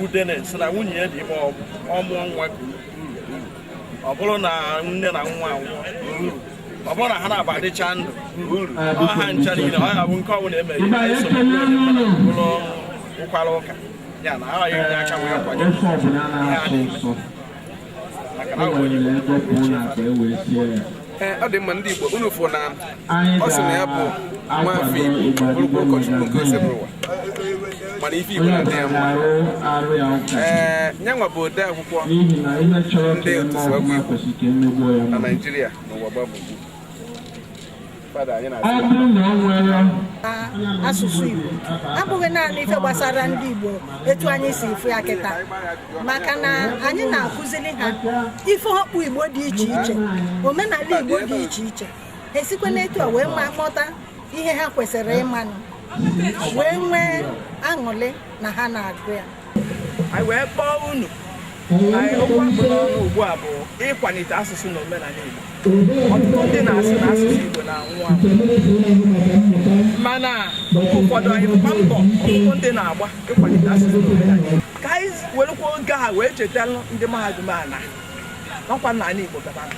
Udene sị na nwunye ya dị ime, ọ mụọ nwa ka uru, ọ bụrụ na nne na nwa anwụọ uru, ọ bụrụ na ha na-aba adịcha ndụ uru, ọ ha ncha niile ọ ga-abụ nke ọbụla emere eso bụrụ ụkwara ụka ya na ọ ya enye aka wee kwado Ofe ọbụla ihe a na-asọ na-eme ụsọ maka na e ọ bụ onye nwere ebe pụọ na akpa e wee sie ya. Ee, ọ dị mma. Ndị Igbo, unu fụ na Anyị ọ sị na ya bụ nwafọ ga-akwado Igbo, bụrụkwa Ịgba ụkọchukwu nke Dibịa Osebụrụwa, mana ife Igbo onye na-adị ya ọbụla mma. ga-arụ arụ ya ụka Ee, nyanwa bụ ode akwụkwọ n'ihi na ihe chọrọ ka ndị eme otu Swagwu ọfụma Igbo kwesịrị ka emegbuo ya na mma. Naịjirịa n'ụwa gba gburugburu. Fada, anyị Ọ na-asị bụrụ na o nwere Asụsụ Igbo abụghị naanị ife gbasara ndị Igbo etu anyị si fụ ya kịta, maka na anyị na-akụziri ha ife ọkpụ Igbo dị iche iche, omenala Igbo dị iche iche. Ha esikwa n'etu a wee ma mụta ihe ha kwesịrị ịmanụ, wee nwee aṅụrị na ha na-agụ ya. Anyị wee kpọọ unu. Anyị okwu akpụ n'ọnụ ugbu a bụ ịkwalite asụsụ na omenala Igbo. Ọtụtụ ndị na-asị na asụsụ Igbo na-anwụ anwụ, mana ụfọdụ anyị bụkwa mbọ ọtụtụ ndị na-agba ịkwalite asụsụ na omenala Igbo. Ka anyị werekwa oge a wee chetalụ ndị mahadum a na ọkwa n'ala Igbo gabara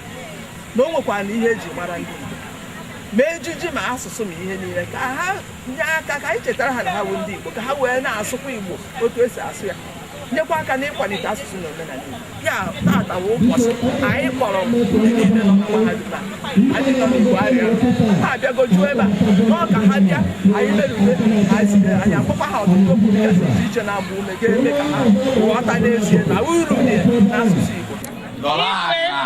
na o nwekwara na ihe eji mara ndị Igbo, ma ejiji, ma asụsụ, ma ihe niile, ka ha nye aka ka anyị chetara ha na ha bụ ndị Igbo, ka ha wee na-asụkwa Igbo otu esi asụ ya, nyekwa aka n'ịkwalite asụsụ na omenala Igbo. Ya tata bụ ụbọchị anyị kpọrọ ndị niile nọ na mahadum a, anyị nọ n'Igbo arịa, ha abịagojuo ebe a nọọ ka ha bịa. Anyị merube anyị zitere anyị akpọkwa ha ọtụtụ okwu dịgasị iche iche na-agba ume ga-eme ka ha ghọta n'ezie na uru dị n'asụsụ Igbo. Nọrọ ala.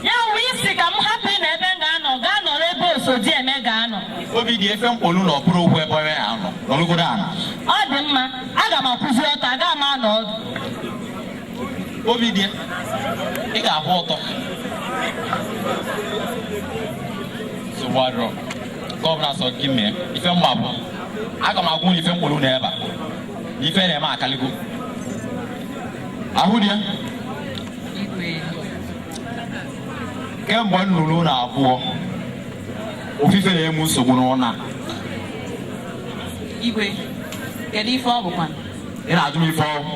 Ya wụ isi ka m hapụ ịnọ ebe m ga-anọ, gaa nọrọ ebe Osodieme ga-anọ. Obi dị efe mkpolu na ọbụrụ okwu ebe onye anọ nọrụgodo ala. Ọ dị mma, aga m akwụzi ọtọ, aga m anọ ọdụ. Obi dị, ị ga-akwụ ọtọ. Nsogbu adịrọ. Nke ọbụla sọ gị mee. Ife mma bụ aga m agwa unu ife mkpolu na ebe a na ife na-eme akaligo ahụ dị ya. Igwe. Kemgbe m nụrụ unu abụọ, ofufe na-eme nsogbu n'ụlọ a. Igwe, kedu ife ọ bụkwa? Ị na-ajụ m ife ọhụụ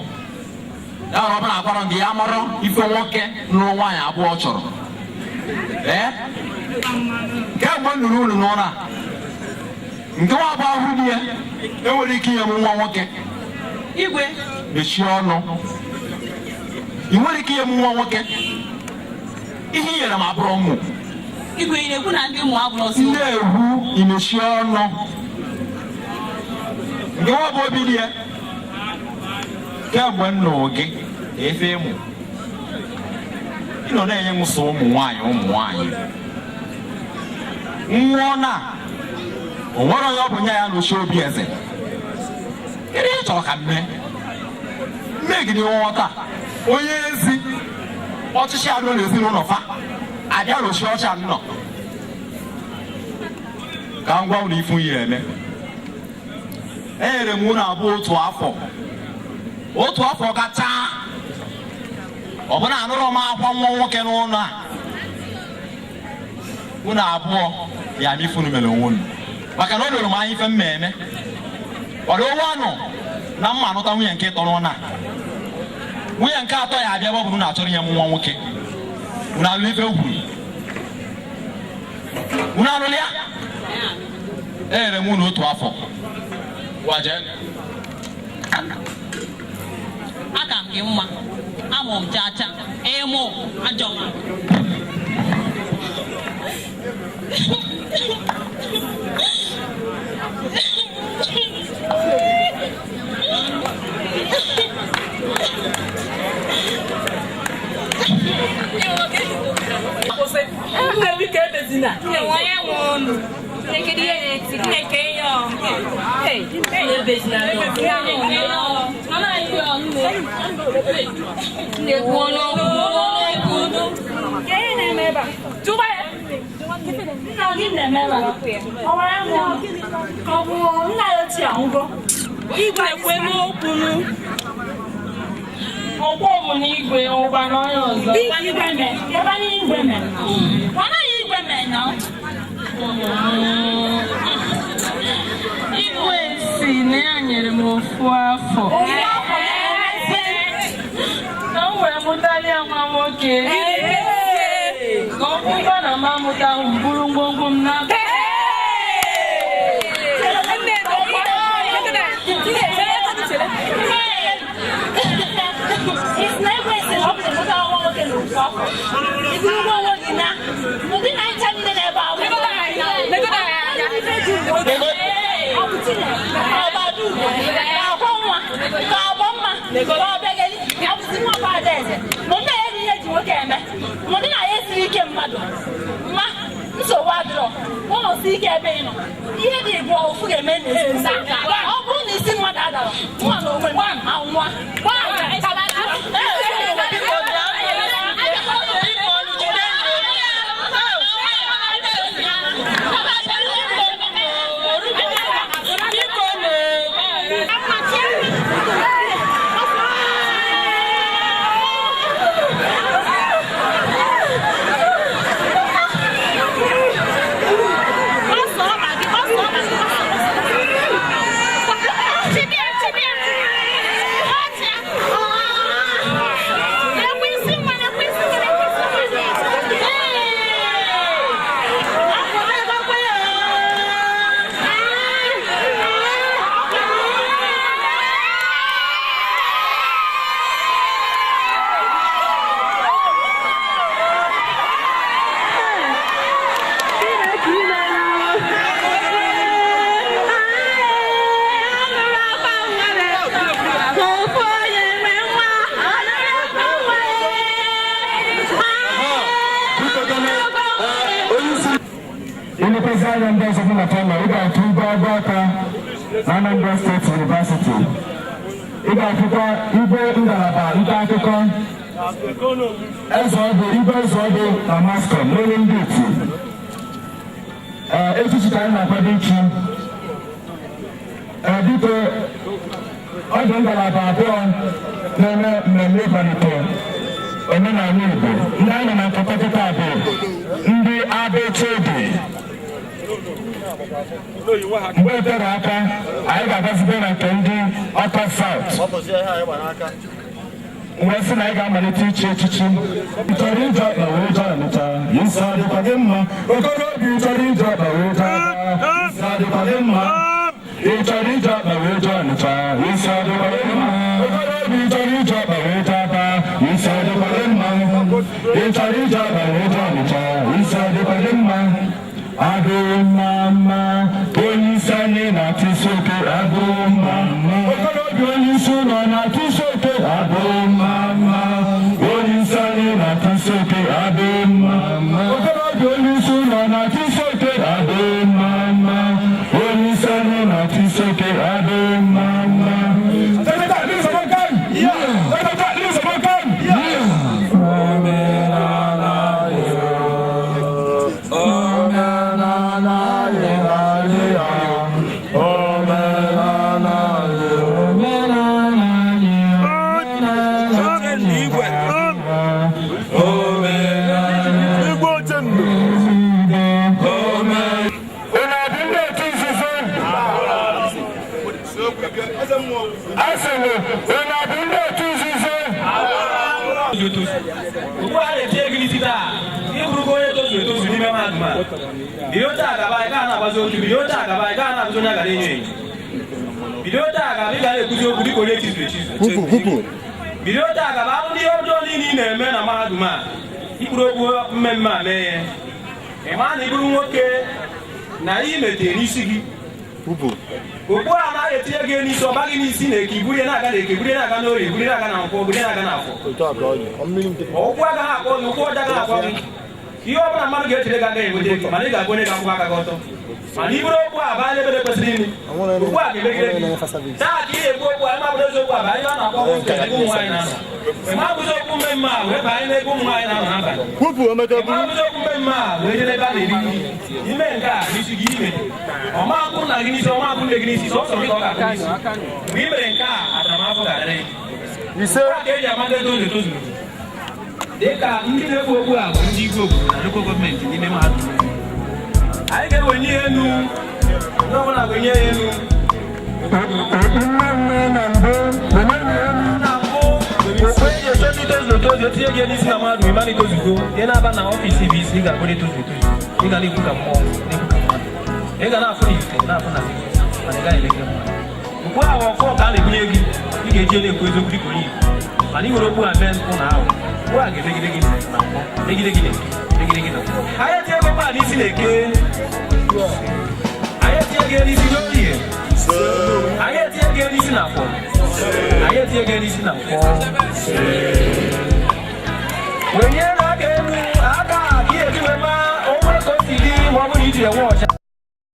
ya ọ bụla agwara gị ya marọ ife nwoke nụrụ nwaanyị abụọ chọrọ. Ee, kemgbe m nụrụ unu n'ụlọ a, nke nwa abụọ ahụ di ya enwere ike inye m nwa nwoke. Igwe. Mechie ọnụ. Ị nwere ike inye m nwa nwoke, ihe i nyere m abụrụ ụmụ. Igwe, ị na-ekwu na ndị ụmụ abụrụ ọsọ? Na-ekwu, imechie ọnụ. Nke nwa bụ obi dị ya, kemgbe m nụrụ gị efe ịmụ, ị nọ na-enye m sọ ụmụ nwaanyị, ụmụ nwaanyị. Nwụọ na o nwere onye ọ bụ nye ya n'oche obi eze. Kedu ihe ị chọrọ ka m mee? Mmegide nghọta onye ezi ọchịchị adịrọ n'ezinụlọ fa abịa n'oche ọcha nnọ. Ka m gwa unu ifu ya eme, enyere m unu abụọ otu afọ. Otu afọ gachaa, ọ bụrụ anụrụ m akwa nwa nwoke n'ụlọ a, unu abụọ ya ama ife unu mere onwe unu, maka na o doro m anya ife m eme. Ọdụ owu anụ na mma anụta nwunye nke tọrọ na nwunye nke atọ ya abịa, ebe ọ bụrụ na achọrọ ihe m nwa nwoke. Unu alụla ife kwuru? Unu alụla ya? Enyere m unu otu afọ. Waje. Aka m gị mma, amụ m chacha ịmụ ajọ m. Igwe kwe n'okwu ọkwọ bụ na igwe ọgwa n'onye ọzọ. Igwe me, ebe anyị igwe me. Ọ naghị igwe me na. Igwe si na ya nyere m ofu afọ ka m wee mụtali ya nwa nwoke, ka ọ bụkwa na m amụta ahụ m buru ngwongwo m na. Nsogbu adịrọ ụlọ si ike ebe ị nọ, ihe dị bụ ofu ga-eme n'ezi. Ọ bụrụ na isi mmadụ adara nwa na onwe m anwụa. Elekwasị anya ndị ọzọ bụ na China, ị ga-atụ igwe agụ aka na Anambra State University. Ị ga-afụkwa igwe ngalaba nta akụkọ eze ọdụ, igwe eze ọdụ na Mascom n'olu ndị iti. Ee, echichi ka anyị na-akwado ichi. Ee, biko, ọ dị ngalaba abụọ na-eme mmemme ịkwalite omenala Igbo. Ndị anyị nọ na nkata kịta bụ ndị Abechedi. Mgbe etere aka, anyị ga-agazite na nke ndị Ọka South. Wee sị na anyị ga-amalite ichi echichi. Ị chọrọ ije ọkpa wee jee Ọnịcha, isi adịkwa gị mma. Okorobịa, ị chọrọ ije ọkpa wee jee Aba, isi adịkwa gị mma. Ị chọrọ ije ọkpa wee jee Ọnịcha, isi adịkwa gị mma. Okorobịa, ị chọrọ ije ọkpa wee jee Aba, isi adịkwa gị mma. Ị chọrọ ije ọkpa wee jee Ọnịcha, isi adịkwa gị mma. Agụụ mma mma, onye isi anyị na-atụ isi oke. Agụụ mma mma, okorobịa, onye isi ụlọ na-atụ isi oke. Agụụ mma mma, onye isi anyị na-atụ isi oke. Agụụ mma mma, okorobịa, onye isi ụlọ na-atụ isi oke. Agụụ mma mma, onye isi anyị na-atụ isi oke. Agụụ mma mma. Omenala. Asị m, unu abụ ndị otu nzuzo? Ugbu a na-etinye gị n'isi taa, ịbụrụgo onye tozuru etozu n'ime mahadum a. Bido taa gaba, ị gaghị na-agbazi okwu. Bido taa gaba, ị gaghị na-abụzi onye a gara enyo enyo. Bido taa gaba, ị ga na-ekwuzi okwu dịka onye chizuru echizu. Bido taa gaba, ahụ ndị ọjọọ niile ị na-eme na mahadum a, ikpuru okwu mmemme a mee ya, ị maa na ịbụrụ nwoke na ihe metere n'isi gị. Okpu a anaghị etinye gị n'isi, ọba gị n'isi na eke, iburie na-aga na eke, burie na-aga n'orie, burie na-aga na nkwọ, burie na-aga na afọ. Ụkwụ agaghị akpọ gị, ụkwụ ọjọọ agaghị akpọ gị. Ihe ọ bụla mmadụ ga-echere gị agaghị enweta gị, mana ị ga-abụ onye ga-akwụkwọ aka gị ọtọ. Mana iburu okwu a baa n'ebe kwesịrị imi, okpu a ga-emegide gị. Taa ka ị na-ekwu okwu a, ịma bụrụ eziokwu a baa ihe a na-akpọ okwu ebe ụmụ nwaanyị na-anọ. Ịma bụzi okwu mmemme a wee banye n'ebe ụmụ nwaanyị na-anọ n'abalị. Ịma bụzi okwu mmemme a wee jee n'ebe a na-eri nri. Ime nke a n'isi gị, ime ọma akwụ nna gị n'isi, ọma akwụ nne gị n'isi, sọsọ gị ka ọ ga-akwụ n'isi. Mgbe ị mere nke a, ataramahụhụ ga-adịrị gị. Ise ka eji ama ndị tozu etozuru. Dịka ndị na-ekwu okwu a bụ ndị igwe obodo na local government n'ime mahadum, anyị ga-ewenye ihe enu, ndị ọbụla ga-enye ya enu. Mmemme na mbụ. Na mbụ, okpu eji eche ndị tozuru etozu, etinye gị n'isi na mahadum, ịma na itozugo. Ị na-aba na office bụ isi, ị ga-abụ ndị tozu etozu. Ị ga na-ekwu ka mmụọ, na-ekwu ka mmadụ. Ị ga na-afụ n'ite, na-afụ na nzuzo, mana ị gaghị emegide mmadụ. Okpu ahụ ọfọ ka a na-ebunye gị, ị ga-eji na-ekwu eziokwu dịka onye Igbo. Mana ị nwere okpu a mee mpụ na ahụ, okpu a ga-emegide gị na nkwọ, megide gị na eke, megide gị na nkwọ. Anyị etinye okpu a n'isi na eke, anyị etinye gị n'isi n'orie, anyị etinye gị n'isi na afọ, anyị etinye gị n'isi na nkwọ.